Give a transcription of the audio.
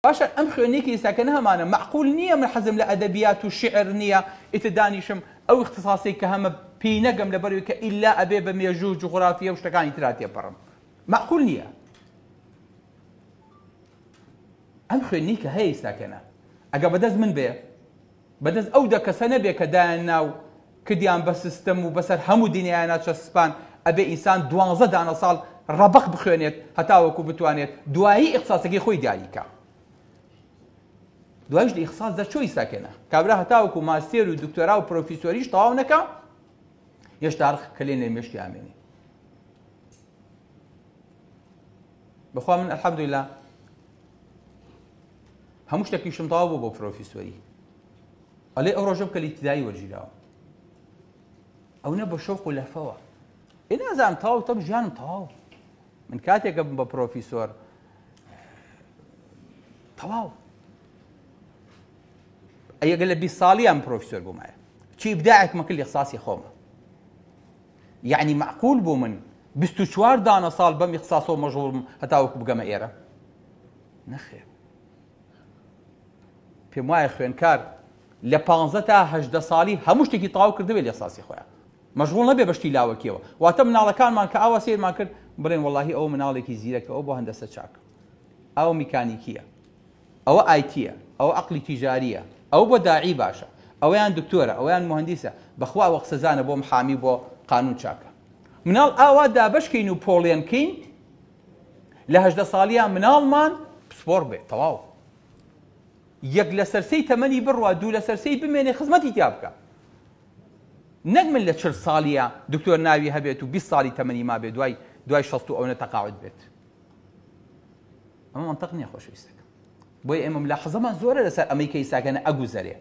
باشە ئەم خوێندنەی کە ئیستا کە نەهەمانە مەعقول نییە من حەزم لە ئەدەبیات و شیعر نییە ئیتر دانیشم ئەو ئیختیساسەی کە هەمە پێی نەگەم لەبەرئەوەی کە ئیلا ئەبێ بە مێژوو و جوغرافیە و شتەکانی ترا تێپەڕم مەعقول نییە ئەم خوێندنەی کە هەیە ئیستا کە نا ئەگە بەدەست من بێ بەدەست ئەو دە کەسە نەبێ کە دایان نا و کردیان بە سستم و بەسەر هەموو دنیایانا چەسپان، ئەبێ ئینسان دوانزە دانە ساڵ ڕەبەق بخوێنێت هەتاوەکو بتوانێت دوایی ئیخساسەکەی خۆی دیاری کا. دوایش لە ئیخساس دەرچۆ ئیساکێنە کابرا هەتاوەکو ماستێر و دکتۆرا و پرۆفیسۆریش تەواو نەکا هێشتا ڕق کەلێن لە مێشکی ئامێنێ. بەخوا من الحمدلله هەموو شتێکیشم تەواو بوو بۆ پرۆفیسۆری ئەڵێ ئەو ڕۆژەم کە لە ئیبتیدایی وەرگیراوم ئەونە بە شەوق و لەفەوە ئێ نازانم تەواو تەم ژیانم تەواو من کاتێکە بم بە پرۆفیسۆر تەواو ئەگە لە 20 ساڵیان پرۆفیسۆر بوومایە چی ئیبداعێکمە کرد لە اختصاصی خۆمە یعنی معقول بوو من 24 دانە ساڵ بەم اختصاصەوە مەژغوڵم هەتاوەکو بگەمە ئێرە نەخێر پێم وایە خوێنکار لە پانزە تا 18 ساڵی هەموو شتێکی تەواو کردبێت لە ساسی خۆیان مەشغوڵ نەبێ بە شتی لاوەکیەوە واتە مناڵەکانمان کە ئاوا سەیرمان کرد بڵێن وەڵاهی ئەوە مناڵێکی زیرەکە ئەو بۆ هەندەسە چاک ئەوە میکانیکیە ئەوە ئایتیە ئەوە عەقلی تیجاریە ئەوە بۆ داعی باشە ئەوەیان دکتۆرە ئەویان مهندیسە بەخوا ئەوە قسەزانە بۆ محامی بۆ قانون چاکە مناڵ ئاوا دابەشکەین و پۆڵێنکەین لە 18 ساڵیان مناڵمان پسپۆڕ بێت تەواو یەک لەسەر سێی تەمەنی بڕوا دوو لەسەر سێی بمێنێ خزمەتی تیا بکە نەک من لە 40 ساڵیە دکتۆر ناوی هەبێت و 20 ساڵی تەمەنی مابێت دوای دوای 60 و ئەونە تەقاعد بێت ئەمە منطق نییە خۆشەویستەکەم بۆیە ئێمە ملاحەزەمان زۆرە لەسەر ئەمەی کە ئیساکەنە ئەگوزەرێ.